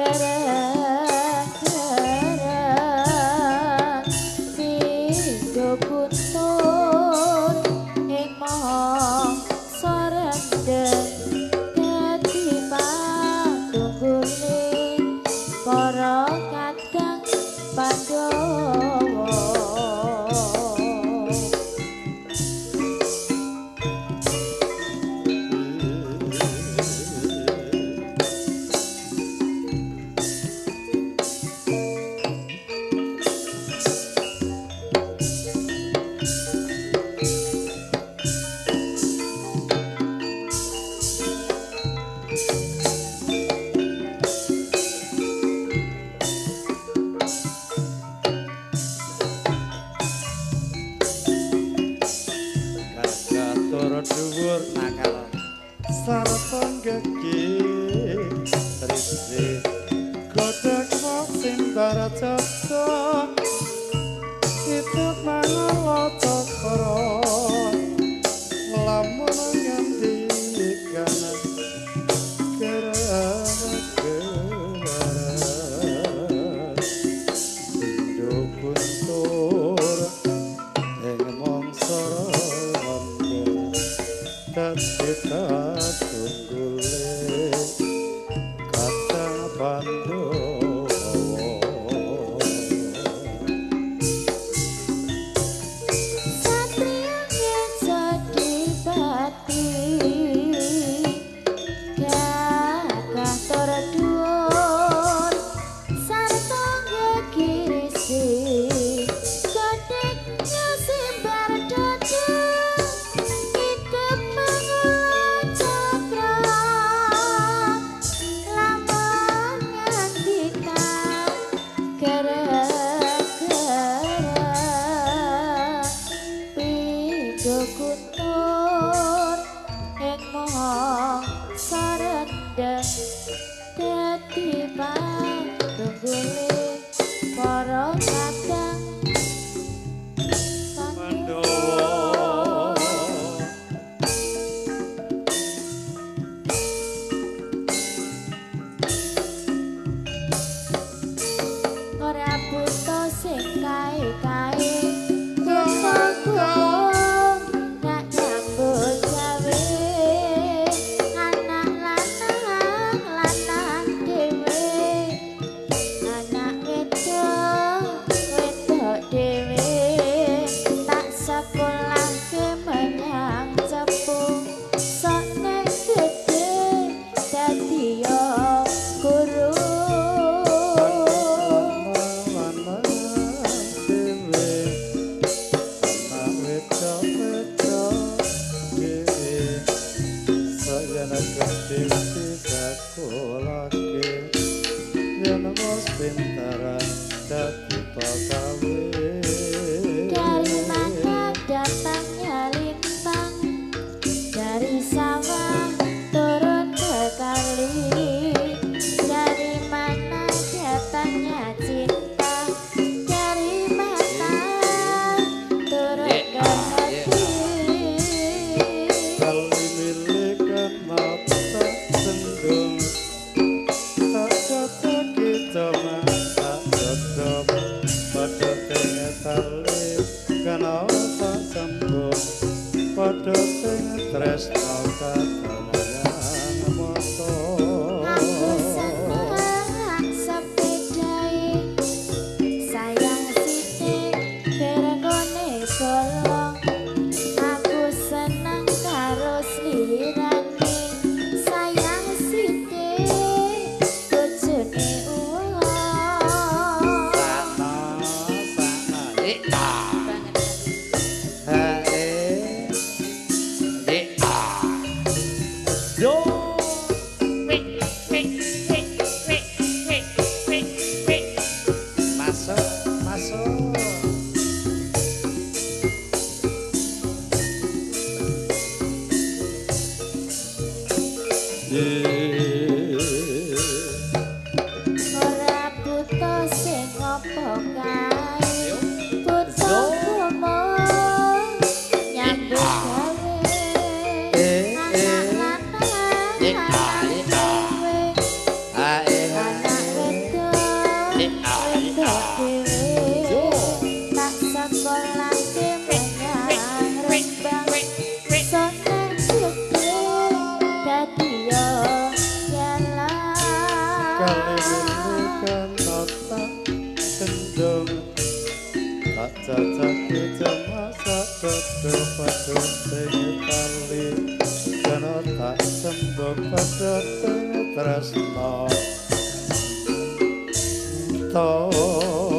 Gara-gara pindho kuntur ing mangsa rendheng dadi patunggule para kadang Pandhawa. Gagah tur dhuwur nakal sarta gegir trisi godhog simbar jasa itu mangala cakra lamun ngendikan gara-gara pindho kuntur ing mangsa rendheng dadi tatunggule kadang Pandhawa. Satria Ngesadipati gagah tur dhuwur sarta gegirisi godheg simbar dada idep mangula cakra lamun ngandikan gara-gara pindho kuntur ing mangsa rendheng dadi patunggule para kadang Pandhawa. Ora buta sing kae-kae buta gumung nak nyambut gawe anak lanang lanang dhewe anak wedok wedok dhewe tak sekolahke menyang Cepu sok nek gedhe dadi yo guru. Lanang dhewe anak wedok wedok dhewe saya gedhe disekolahke yen wis pinter dadi pagawe. Dari mana datangnya lintang? Dari sawah turun ke kali. Dari mana datangnya cinta? Dari mata turun ke hati. Kali milik mata sendung tak cocok kita tak cocok padha teng tali kana tak sambung padha teng tresna katon mata. Aku seneng sepedae sayang sithik pergone bolong. Aku seneng karo slirane sayang sithik bojone uwong. Sana sana ha e yo masuk masuk. Ora buta sing apa kae buta gumung nyambut gawe anak lanang lanang dhewe anak Sembung padha tresna. To.